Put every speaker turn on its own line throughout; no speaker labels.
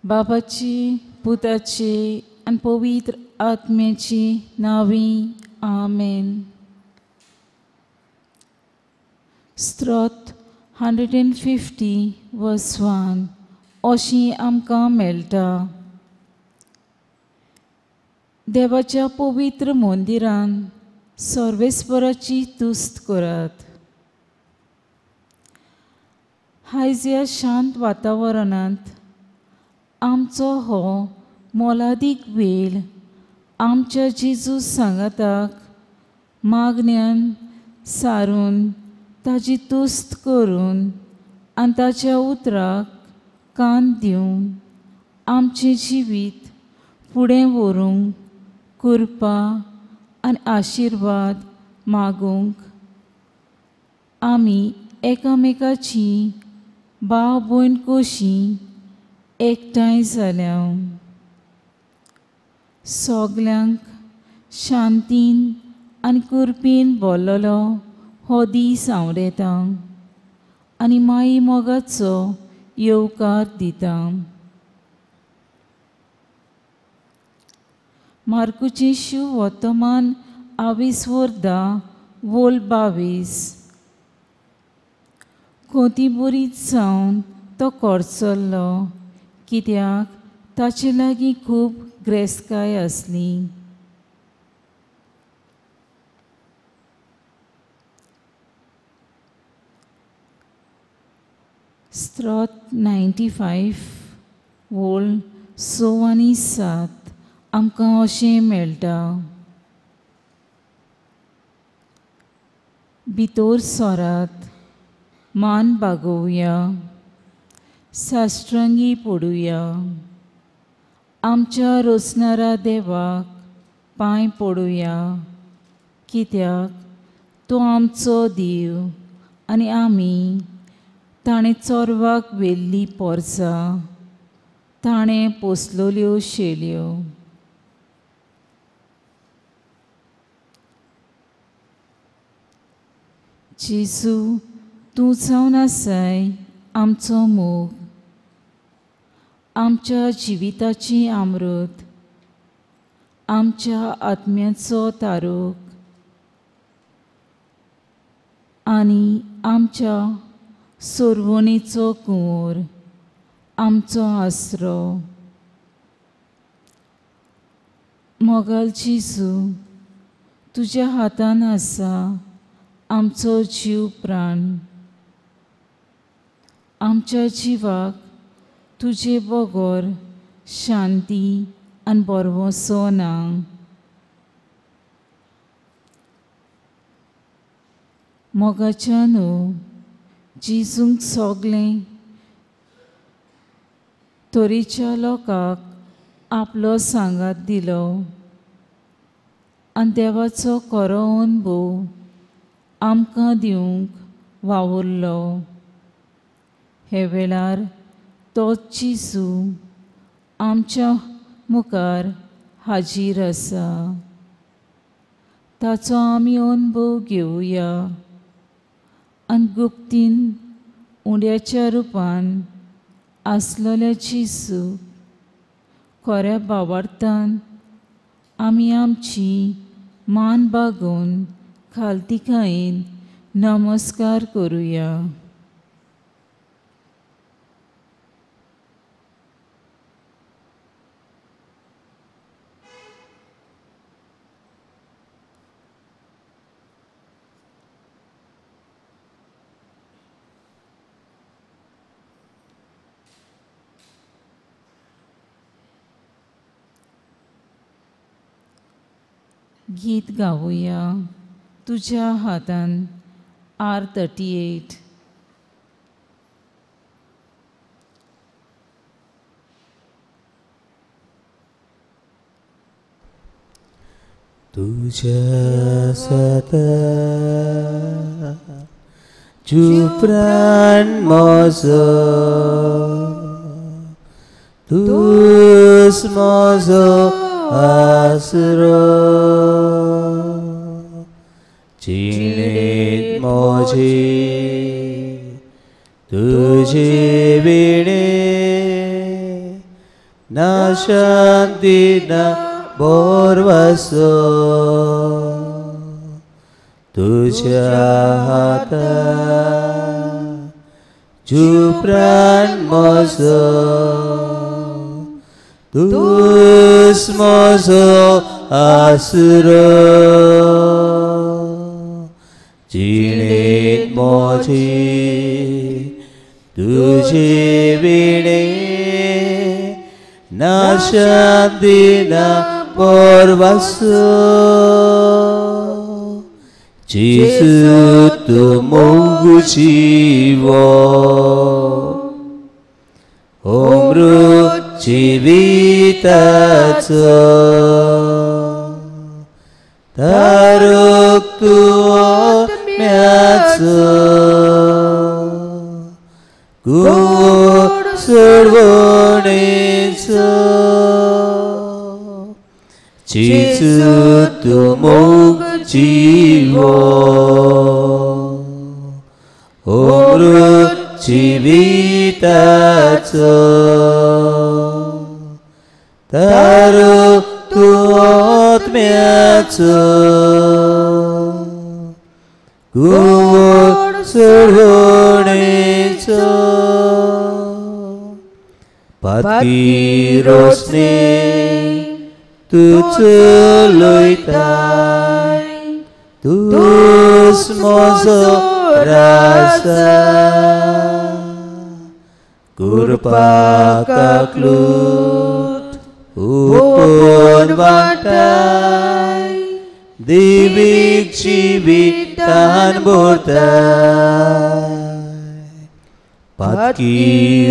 बाबाची पुताची आनी पवित्र आत्म्याची नांवी आमेन. स्त्रोत 150 वर्स 1 अशी आमकां मेळटा. देवाच्या पवित्र मंदिरान सर्वेस्पराची तुस्त करात. आयज ह्या शांत वातावरणांत आमचो हो मोलादीक वेळ आमच्या जेजू सांगाताक मागण्यान सारून ताजी तुस्त करून आनी ताच्या उतराक कान दिवन आमचें जिवीत फुडें व्हरूंक कृपा आनी आशिर्वाद मागूंक आमी एकामेकाची भाव भयण कशी एकठांय जाल्या. सगल्यांक शांतीन आनी कृपेन भरलेलो हो दीस आवडटा आनी माई मोगाचो येवकार दिता. मार्कुची शिव वर्तमान 22 वोल 22. कोती बरीच जावन तो कोरचल्लो कित्याक ताचे लागीं खूब ग्रेस्काय आसली. स्त्रोत 95 वोल 6 आनी 7 आमकां अशें मेळटा. भितर सरात, मान बागोवया, साश्ट्रंगी पडुया, आमच्या रोसणारा देवाक पांय पडुया, कित्याक तो आमचो देव आनी आमी ताणें चोरवाक व्हेल्ली पोरसां, ताणें पोसलोल्यो शेल्यो. जेजू तूं जावन आसाय आमचो मोग, आमच्या जिविताची अमृत, आमच्या आत्म्याचो तारूक आनी आमच्या सोरवणेचो कुंवर, आमचो आसरो. मोगाल जेजू तुज्या हातान आसा आमचो जीव प्राण. आमच्या जिवाक तुजे बगर शांती आनी बरवसो ना. मोगाच्या न्हू जेजूंक सगळें तरेच्या लोकांक आपलो सांगात दिलो आनी देवाचो खरो अनुभव आमकां दिवंक वावुरलो. हे वेळार तो जेजू आमच्या मुखार हाजीर आसा. ताचो आमी अनुभव घेवया आनी गुप्तीन उंड्याच्या रुपान आसलेल्या जेजू खऱ्या भावार्थान आमी आमची मान बागोवन खालतिकायेन नमस्कार करुया. गीत गावया तुझ्या हातान R38.
तुझ्या साता जीव प्राण म्हजो तूच म्हजो आसरो जिणेंत म्हजे तुजे विणे ना शांती ना बोरवासो तुझ्या हाता जुप्रान मोजो तूच मोजो आसरो जिणेंत मोजी तुझे विणे ना शांती ना पोरवासो जेजू तूं मोग जिवो अमृत जिविताचो तारक तूं आत्म्याचो गोड सोडवणेचो जेजू तूं मोग जिवो अमृत जिविताचो तारक तूं आत्म्याचो गोड सोडवणेचो पातकी रोसणे तूं चलयताय तूच म्हजो राजा कृपाकाकलूट उपन वाटाय दिवीक जिवितान भरताय पातकी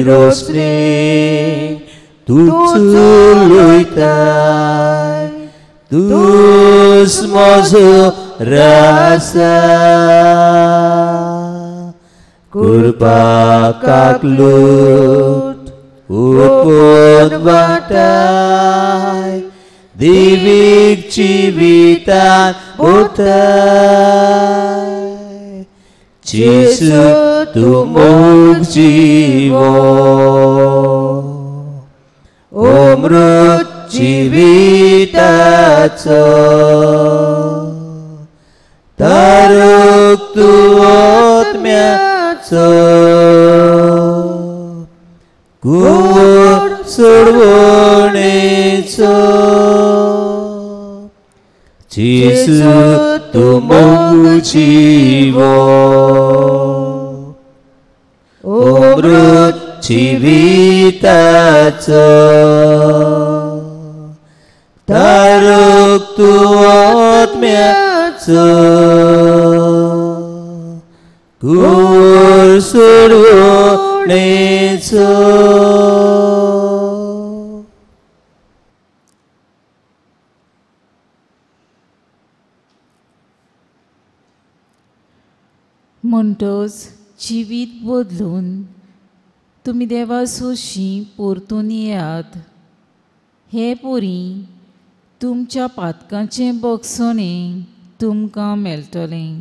रोसणे तूं चलयताय तूच म्हजो राजा कृपाकाकलूट उपन वाटाय दिवीक जिवितान भरताय जेजू तूं मोग जिवो अमृत जिविताचो तारक तूं आत्म्याचो गोड सोडवणेचो जेजू तूं मोग जिवो अमृत जिविताचो तारक तूं आत्म्याचो गोड सोडवणेचो.
म्हणटच जिवीत बदलून तुमी देवा सोशी परतून येयात हे पोरी तुमच्या पातकांचें बगसणें तुमकां मेळटलें.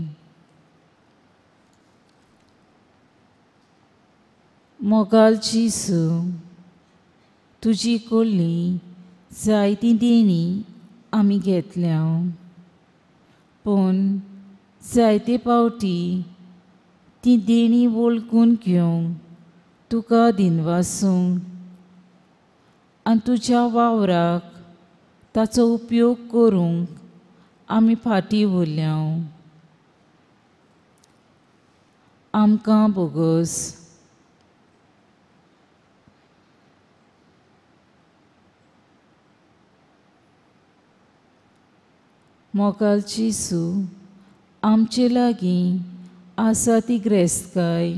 मोगाल जेजू तुजी कडली जायतीं देणीं आमी घेतल्या पूण जायते पावटी ती देणीं वळखून घेवंक तुका दिनवासूंक आनी तुज्या वावराक ताचो उपयोग करूंक आमी फाटीं उरल्या. आमकां बोगस. मोगाल जेजू आमचे लागीं आसा ती ग्रेस्तकाय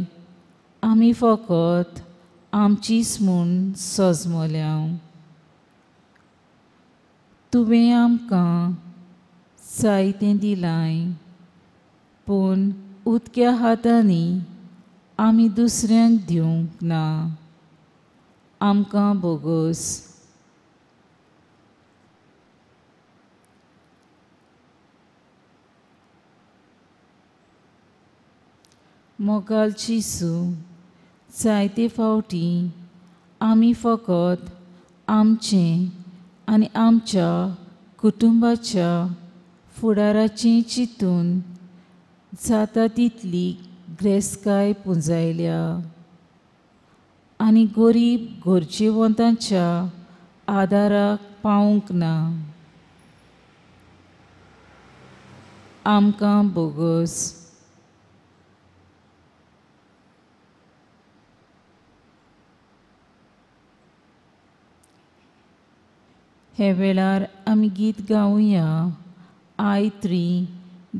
आमी फकत आमचीच म्हूण सजमल्या. तुवें आमकां जायतें दिलाय पूण उदक्या हातांनी आमी दुसऱ्यांक दिवंक ना. आमकां बोगस. मोगाल जेजू जायते फावटी आमी फकत आमचें आनी आमच्या कुटुंबाच्या फुडाराचें चिंतून जाता तितली ग्रेस्काय पुंजायल्या आनी गरीब गरजेवंतांच्या आदाराक पावूंक ना. आमकां बोगस. हे वेळार आमी गीत गावया I three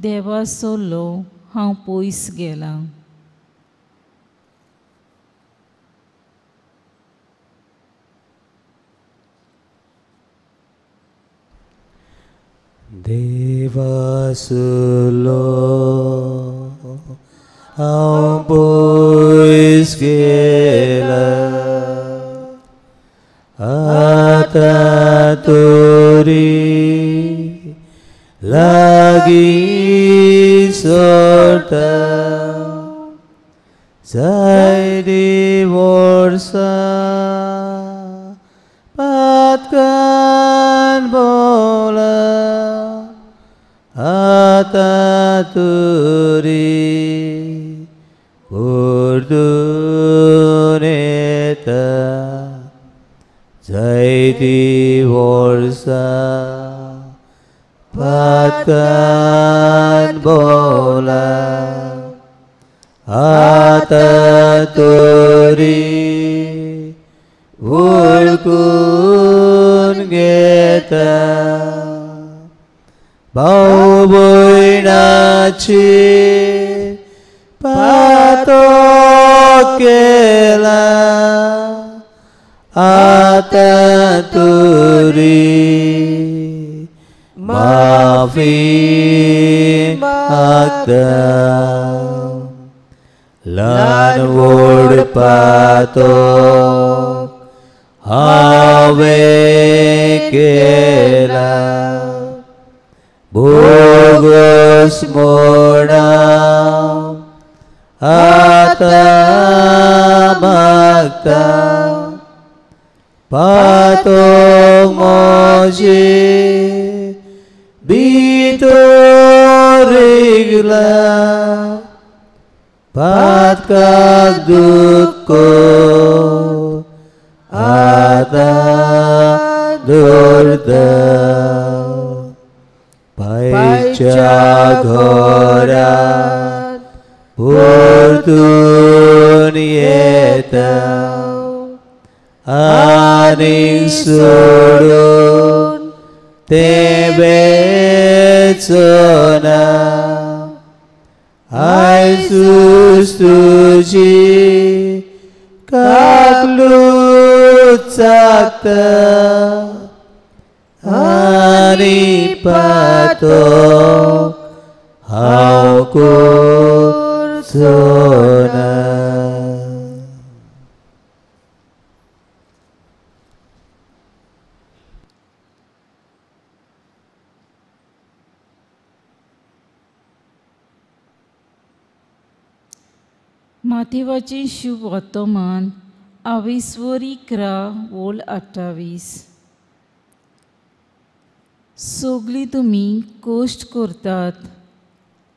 देवा सोल्लो हांव पयस गेलां.
देवासुलो हांव पयस गेला आतां तरी लागीं सरता जायतीं वर्सां पातकान भोंवला आतां तरी परतून येता जायतीं वर्सां पातकान भोंवला आतां तरी वळखून घेता भाव भयणाची पातक केला आतां तरी माफी मागता ल्हान व्हड पातक हांवें केला बोगस म्हणा आतां मागता पातक म्हजे भितर रिगला पातकाक दुख्ख आतां दवरता पायच्या घरांत परतून येता आनीक सोडून तें वेचना आयजूच तुजी काकलूत चाखता आनी पातक हांव करचो ना.
माथेवाचें शुभ वर्तमान आवीसवर 11 वोल 28. सगळीं तुमी कश्ट करतात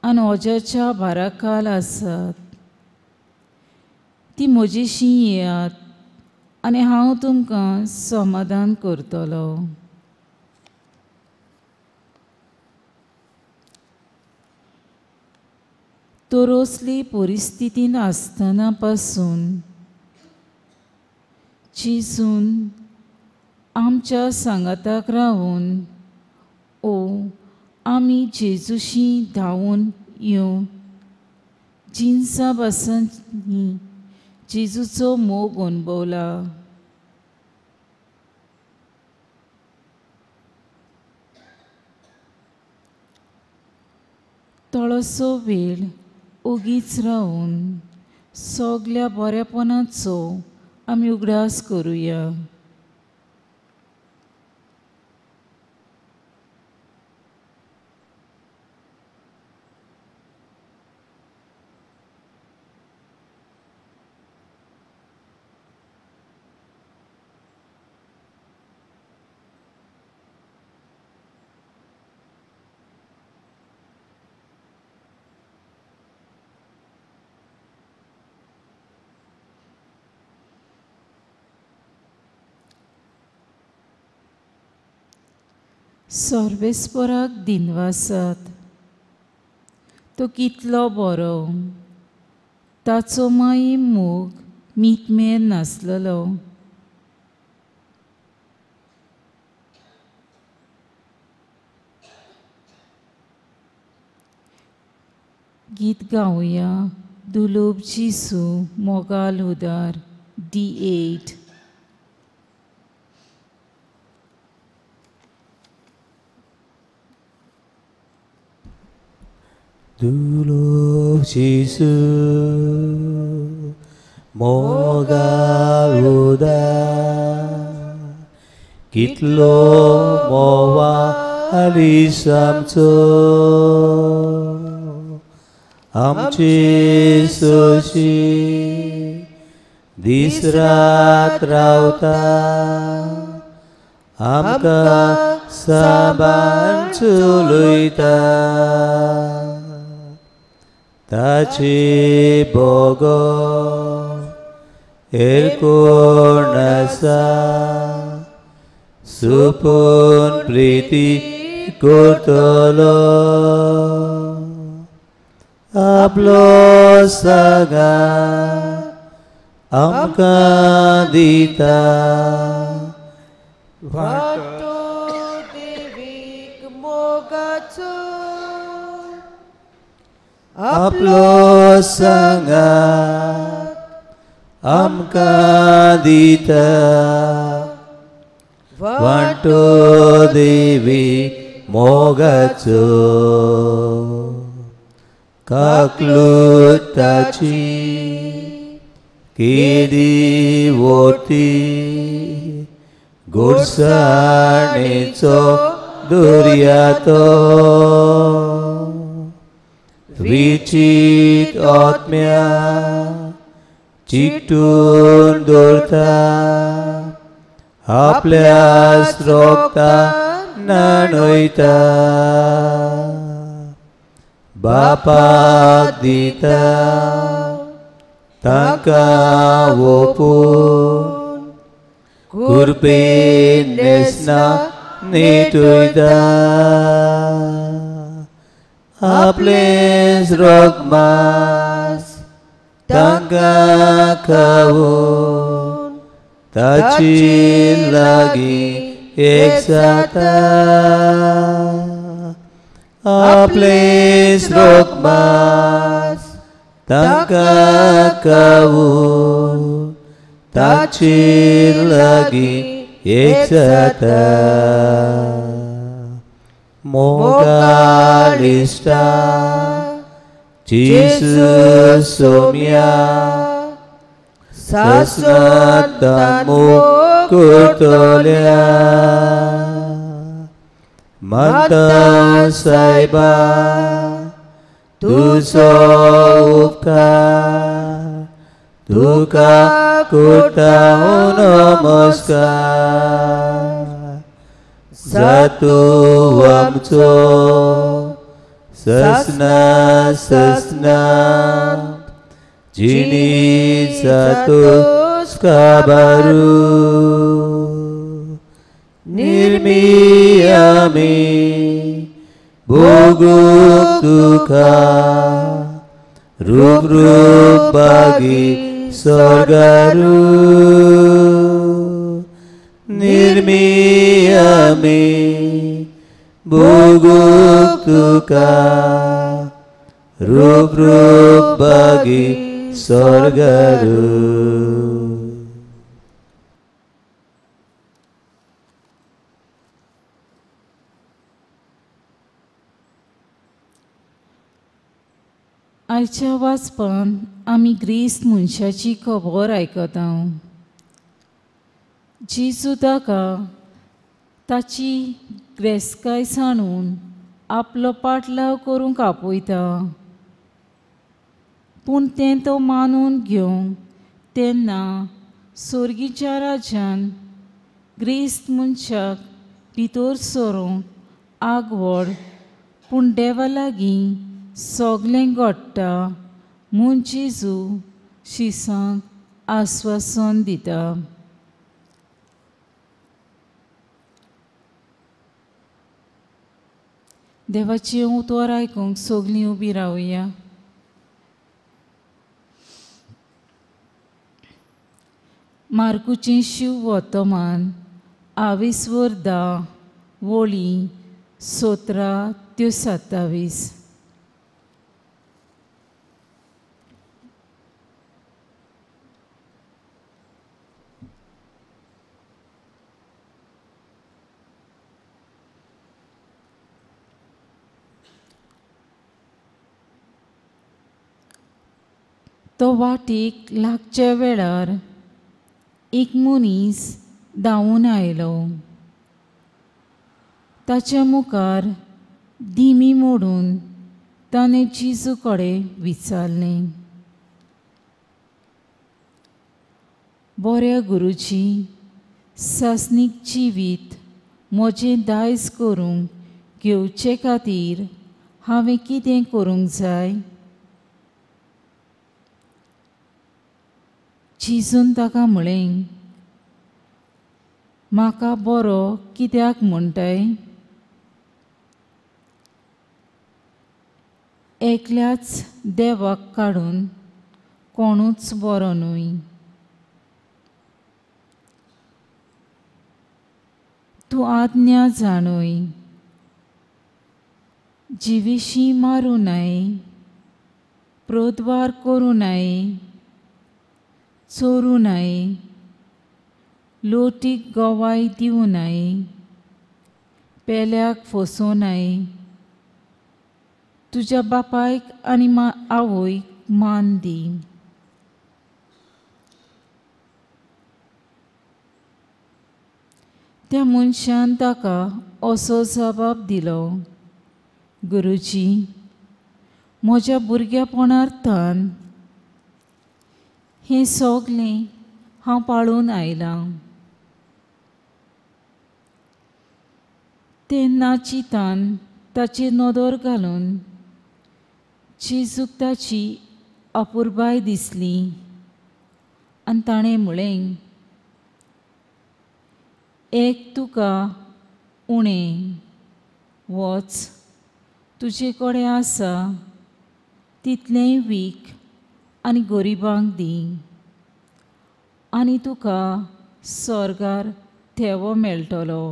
आनी ओज्याच्या भाराखाल आसात ती म्हजेशी येयात आनी हांव तुमकां समाधान करतलो. तरोसली परिस्थितींत आसतना पासून जेजून आमच्या सांगाताक रावून ओ आमी जेजूशी धांवून येवन जिनसां बासांनी जेजूचो मोग अणभवला. थोडोसो वेळ ओगीच रावून सगल्या बऱ्यापणाचो आमी उगडास करुया. सर्वेस्पराक दिनवासात, तो कितलो बरो, ताचो माई मोग मीतमेर नासलेलो. गीत गावया दुलोब जिसू मोगाल उदार D8.
दुलोब जिसू मोगाल उदार, कितलो मोवालीस आमचो, आमची सोशी दीस रात रावता, आमकां साबान चलयता. ताची बोगो हेर कोण आसा, सुपून प्रिती करतलो, आपलो सगां आमकां दिता.
वांटो देवीक मोगाचो,
आपलो सांगात आमकां दिता. वांटो देवी मोगाचो, काकलुताची केदी वोती, गोडसाणेचो दर्या तो, विचीत आत्म्या चिकटून दवरता, आपल्या रोगता न्हाणयता. बापाक दिता तांकां ओपून, कृपेन न्हेसना नेटयता. आपलें रोगमास तांकां खावून, ताची लागीं एक जाता. आपलें रोगमास तांकां खावून, ताची लागीं एक जाता. मोगालिश्टा जेसू सोम्या, ससनातान मोग करतल्या. मानता सायबा तुजो उपकार, तुका करता नमस्कार. जातू आमचो ससना ससना, जिणी जातो काबारू. निर्मियामी भोगूंक तुका, रूप रूप बागी स्वर्गारू. निर्मियामी भोगूंक तुका, रूप रूप बागी स्वर्गारू.
आयच्या वाचपान आमी ग्रीस मनशाची खबर आयकता. जेजू ताका ताची ग्रेसकाय सांडून आपलो पाटलाव करूंक आपयता, पूण तें तो मानून घेवंक तेन्ना सोर्गीच्या राज्यान ग्रेस्त मनशाक भितर सरूंक आगवड, पूण देवा लागीं सगलें घडटा म्हूण जेजू शिसांक आस्वासन दिता. देवाची उतर आयकूंक सगळीं उबी रावया. मार्कुचें शिव वर्तमान आवीसवर 10 वळी 17 ते 27. तो वाटेक लागच्या वेळार एक मनीस धांवून आयलो. ताच्या मुखार दिमी मोडून ताणें जेजू कडेन विचारलें, बऱ्या गुरुजी, सासणीक जिवीत म्हजें दायज करूंक घेवचे खातीर हांवें कितें करूंक जाय? जेजून ताका म्हळें, म्हाका बरो कित्याक म्हणटाय? एकल्याच देवाक काडून कोणूच बरो न्हय. तूं आज्ञा जाणूय, जिविशीं मारूं नये, प्रोद्वार करूं नये, चोरूं नये, लोटीक गवाय दिवं नये, पेल्याक फसोवं नये, तुज्या बापायक आनी आवयक मान दी. त्या मनशान ताका असो जबाब दिलो, गुरुजी, म्हज्या भुरग्यापणार तान हें सगलें हांव पाळून आयलां. तेन्ना चिंतान ताचेर नदर घालून जेजूक ताची अपुरबाय दिसली आनी ताणें म्हळें, एक तुका उणें, वच, तुजे कडेन आसा तितलेंय वीक आनी गरिबांक दी आनी तुका स्वर्गार थेवो मेळटलो.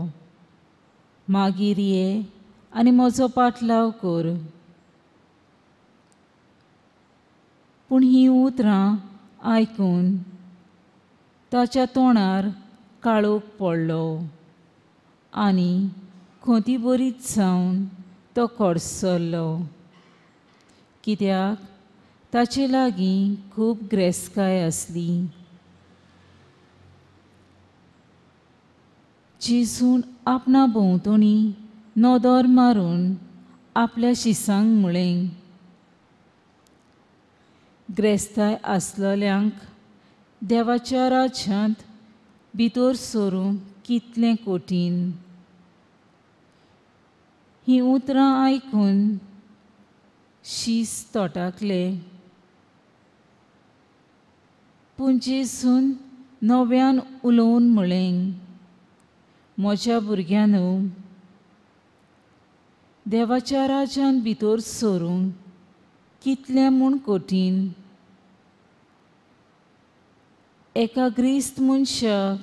मागीर ये आनी म्हजो पाटलाव कर. पूण हीं उतरां आयकून ताच्या तोंडार काळोख पडलो आनी खोंती बरीच जावन तो कडसरलो, कित्याक ताचे लागीं खूब ग्रेस्काय आसली. जेजून आपणा भोंवतणी नदर मारून आपल्या शिसांक म्हळें, ग्रेस्ताय आसलेल्यांक देवाच्या राज्यांत भितर सरूंक कितलें कठीण. हीं उतरां आयकून शीस तोटाकले. पूण जेजून नव्यान उलोवन म्हळें, म्हज्या भुरग्यांनो, देवाच्या राज्यांत भितर सरूंक कितलें म्हूण कठीण. एका ग्रेस्त मनशाक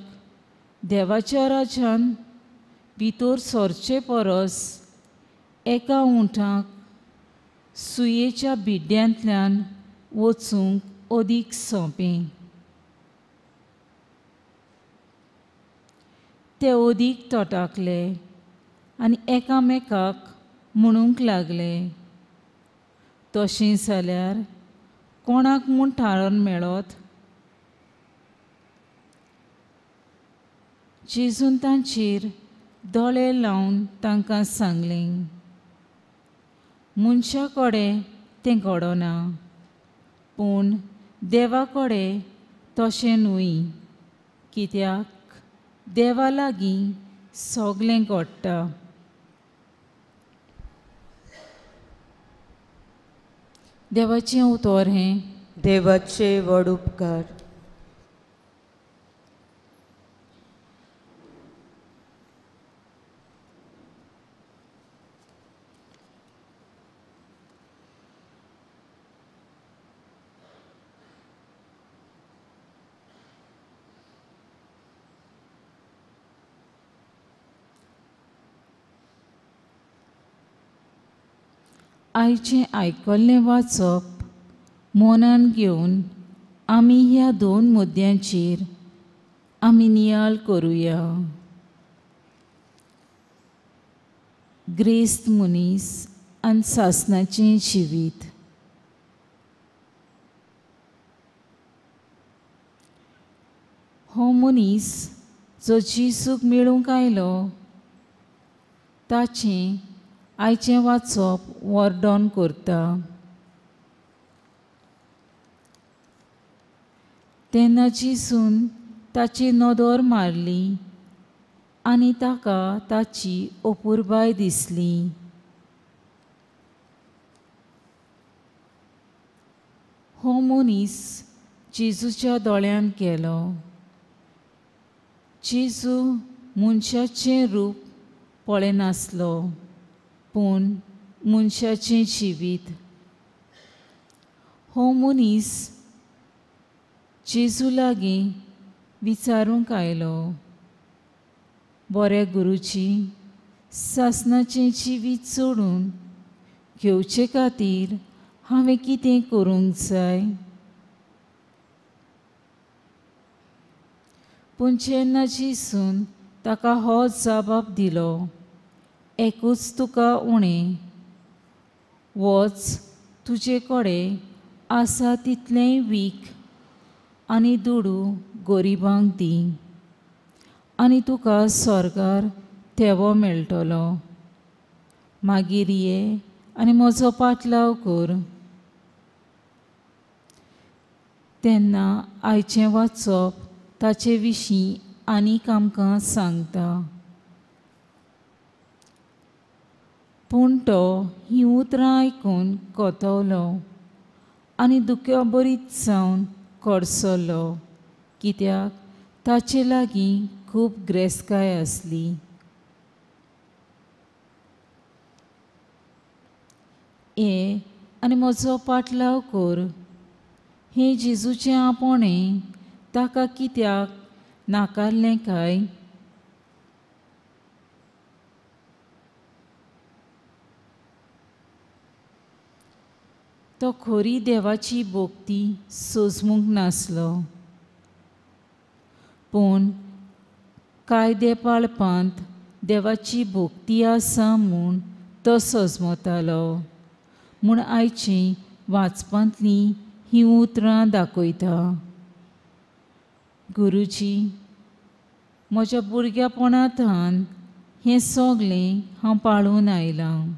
देवाच्या राज्यांत भितर सरचे परस एका उंठाक सुयेच्या बिड्ड्यांतल्यान वचूंक अदीक सोंपें. ते अदीक तटाकले आनी एकामेकाक म्हणूंक लागले, तशें जाल्यार कोणाक म्हूण थारोवन मेळत? जेजून तांचेर दोळे लावन तांकां सांगलें, मनशा कडेन तें घडना, पूण देवा कडेन तशें न्हय, कित्याक देवा लागीं सगलें घडटा. देवाचें उतर हें.
देवाचे व्हड उपकार.
आयचें आयकल्लें वाचप मनान घेवन आमी ह्या दोन मुद्द्यांचेर आमी नियाळ करुया. ग्रेस्त मनीस आनी सासणाचें जिवीत. हो मनीस जो जेजूक मेळूंक आयलो ताचें आयचें वाचप वर्णन करता. तेन्ना जेजून ताची नदर मारली आनी ताका ताची अपुरबाय दिसली. हो मनीस जेजूच्या दोळ्यान गेलो. जेजू मनशाचें रूप पळयनासलो पूण मनशाचें जिवीत. हो मनीस जेजू लागीं विचारूंक आयलो, बरे गुरुजी, सासणाचें जिवीत सोडून घेवचे खातीर हांवें कितें करूंक जाय? पूण जेन्ना जेजून ताका हो जबाब दिलो, एकूच तुका उणें, वच तुजे कडेन आसा तितलेंय वीक आनी दुडू गरिबांक दी आनी तुका स्वर्गार थेवो मेळटलो. मागीर ये आनी म्हजो पाटलाव कर. तेन्ना आयचें वाचप ताचे विशीं आनीक आमकां सांगता. पूण तो हीं उतरां आयकून कोतवलो आनी दुख्या बरीच जावन कडसलो, कित्याक ताचे लागीं खूब ग्रेसकाय आसली. ये आनी म्हजो पाटलाव कर हें जेजूचें आपोवणें ताका कित्याक नाकारलें काय? तो खरी देवाची भक्ती सोजमूंक नासलो, पूण कायदे पाळपांत देवाची भक्ती आसा म्हूण तो सोजमतालो म्हूण आयची वाचपांतलीं हीं उतरां दाखयता. गुरुजी, म्हज्या भुरग्यापणांतल्यान हें सगळें हांव पाळून आयलां.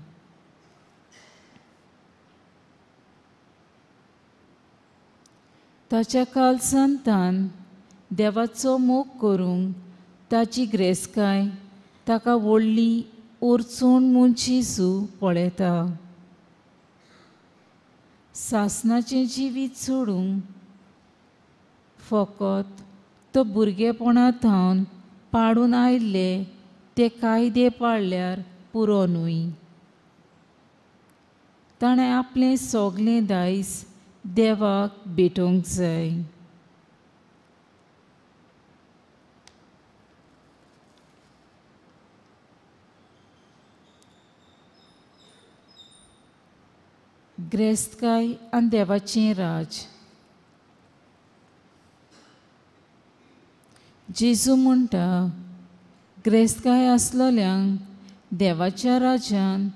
ताच्या काळजांतल्यान देवाचो मोग करूंक ताची ग्रेसकाय ताका व्हडली अडचण म्हूण जेजू पळयता. सासणाचें जिवीत सोडूंक फकत तो भुरगेपणाथावन पाडून आयिल्ले ते कायदे पाळल्यार पुरो न्हय. ताणें आपलें सगलें दायज देवाक भेटोवंक जाय. ग्रेस्तकाय आनी देवाचें राज. जेजू म्हणटा, ग्रेस्तकाय आसलोल्यांक देवाच्या राज्यान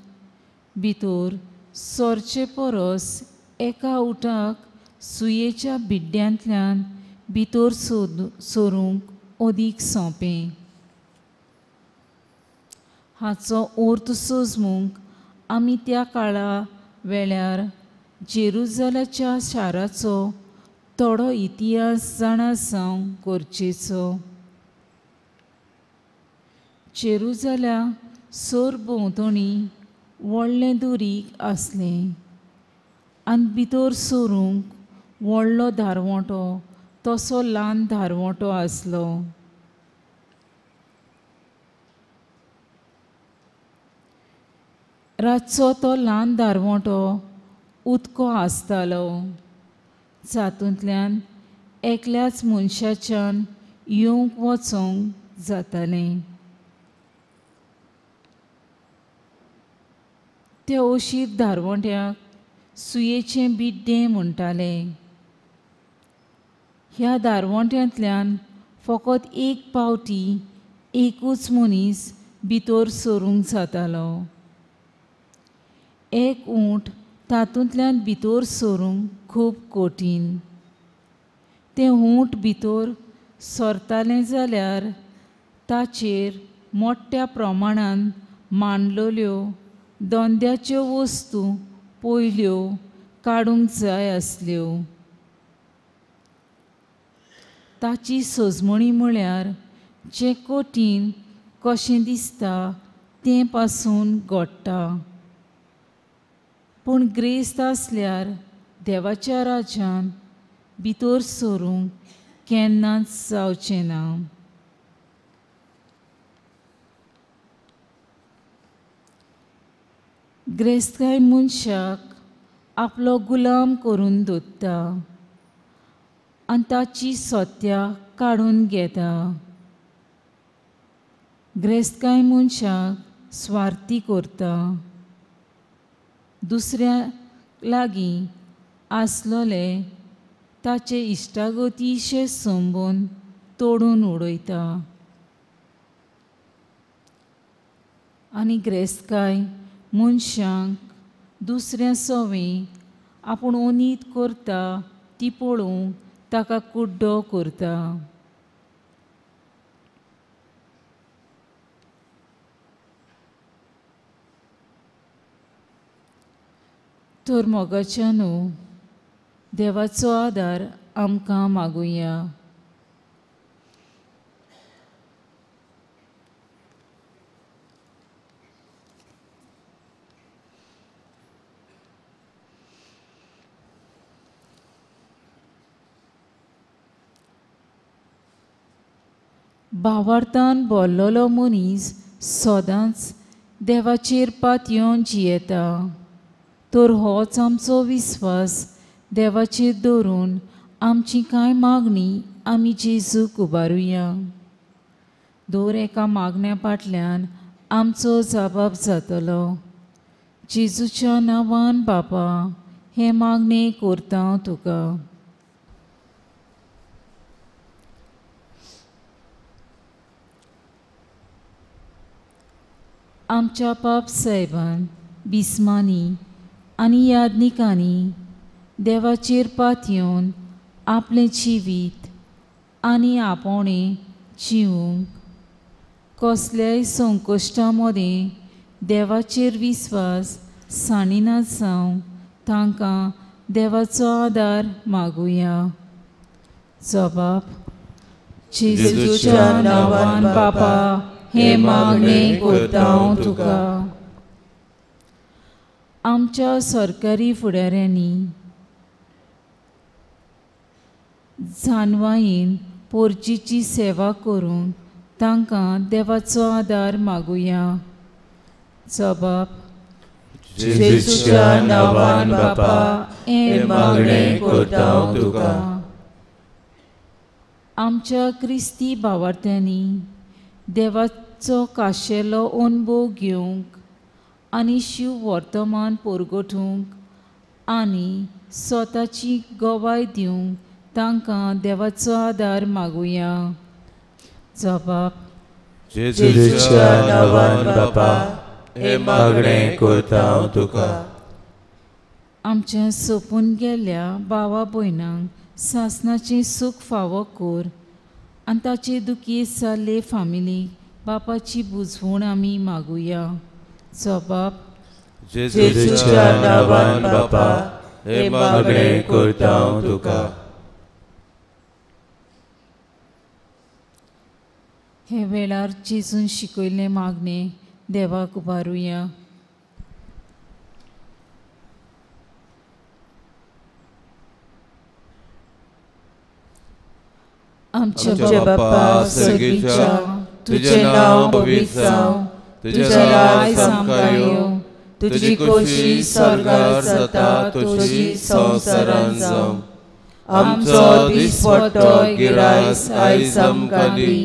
भितर सरचे परस एका उटाक सुयेच्या बिड्ड्यांतल्यान भितर सरूंक अदीक सोंपें. हाचो अर्थ सोजमूंक आमी त्या काळा वेळार जेरुजलाच्या शाराचो थोडो इतिहास जाणा जावंक गरजेचो. जेरुजला सरभोंवतणी व्हडलें दुरीग आसलें आनी भितर सरूंक व्हडलो दारवंटो तसो ल्हान दारवंटो आसलो. रातचो तो ल्हान दारवंटो उदको आसतालो, जातूंतल्यान एकल्याच मनशाच्यान येवंक वचोंक जातालें. त्या ओशीर दारवंट्याक सुयेचें बिड्डें म्हणटाले. ह्या दारवंट्यांतल्यान फकत एक पावटी एकूच मनीस भितर सरूंक जातालो. एक ऊंट तातूंतल्यान भितर सरूंक खूब कठीण. तें ऊंट भितर सरतालें जाल्यार ताचेर मोठ्या प्रमाणान मांडलेल्यो धंद्याच्यो वस्तू पयल्यो काडूंक जाय आसल्यो. ताची सजमणी म्हळ्यार जें कठीण कशें दिसता तें पासून घडटा. पूण ग्रेस्त आसल्यार देवाच्या राज्यान भितर सरूंक केन्नाच जावचें ना. ग्रेस्तकाय मनशाक आपलो गुलाम करून दवरता आनी ताची सत्या काडून घेता. ग्रेस्तकाय मनशाक स्वार्थी करता. दुसऱ्या लागीं आसलोले ताचे इश्टागतीचे संबंद तोडून उडयता. आनी ग्रेस्तकाय मनशांक दुसऱ्या सवे आपूण ओनीत करता ती पळोवंक ताका कुड्डो करता. तर मोगाच्या न्हू देवाचो आदार आमकां मागुया. भावार्थान बोल्लोलो मनीस सदांच देवाचेर पातयेवन जियेता. तर होच आमचो विस्वास देवाचेर दवरून आमची कांय मागणी आमी जेजूक उबारुया. दर एका मागण्या फाटल्यान आमचो जबाब जातलो. जेजूच्या नांवान बापा हें मागणें करता हांव तुका. आमच्या पाप सायबान बिस्मांनी आनी याज्ञिकांनी देवाचेर पातयेवन आपलें जिवीत आनी आपोवणें जिवूंक कसल्याय संकश्टा मदें देवाचेर विस्वास सांडिना जावंक तांकां देवाचो आदार मागुया. जबाब जेजूच्या नांवान बापा हें मागणें करता हांव तुका. आमच्या सरकारी फुडाऱ्यांनी जानवायेन पोरचीची सेवा करून तांकां देवाचो आदार मागुया. जबाब
जेजूच्या नांवान बापा हें मागणें करता हांव तुका.
आमच्या क्रिस्ती भावार्थ्यांनी देवाचो खाशेलो अणभव घेवंक आनी शिव वर्तमान परगटूंक आनी स्वताची गवाय दिवंक तांकां देवाचो आदार मागुया. जबाब
जेजूच्या नांवान बापा हें मागणें करता हांव तुका.
आमच्या सोंपून गेल्ल्या भावा भयणांक सासणाचें सूख फावो कर आनी ताचे दुखी जाल्ले फामिलीक बापाची बुजवण आमी मागुया. जबाब
जेजूच्या नांवान बापा हें मागणें करता हांव तुका.
हे वेळार जेजून शिकयल्लें मागणें देवाक उबारुया. आमच्या बापा सर्गेच्या तुजें नांव पवित्र जावं, तुजें राज आमकां येवं, तुजी खोशी स्वर्गार जाता तशी संवसारांत जावं.
आमचो दिसपट्टो गिरायस आयज आमकां दी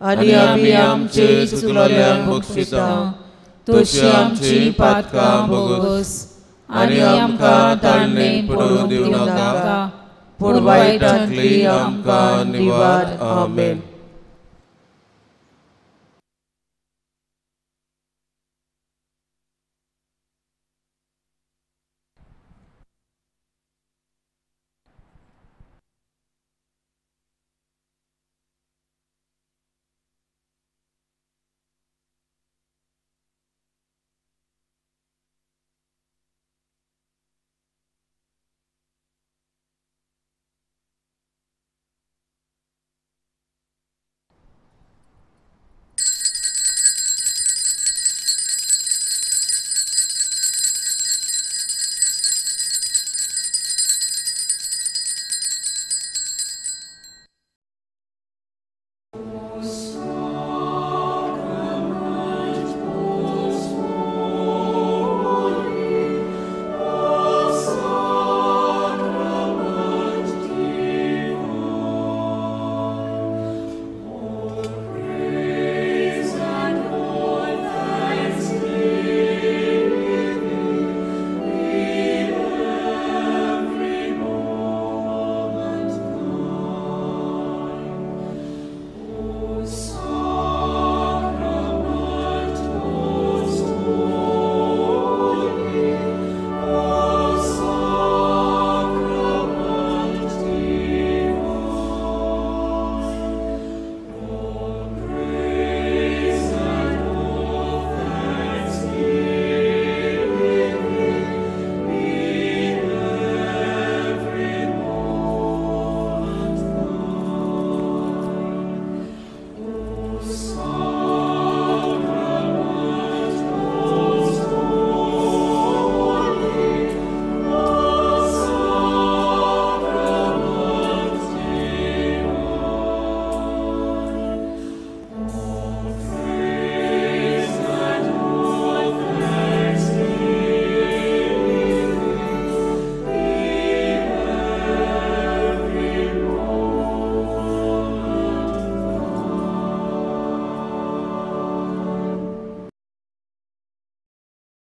आनी आमी आमचे चुकलोल्यांक बक्षिता
तशी आमची पातकां भोगोस आनी आमकां ताळणेन पडूंक दिवं नाका,
पूण वायटांतली आमकां निवार. आमेन.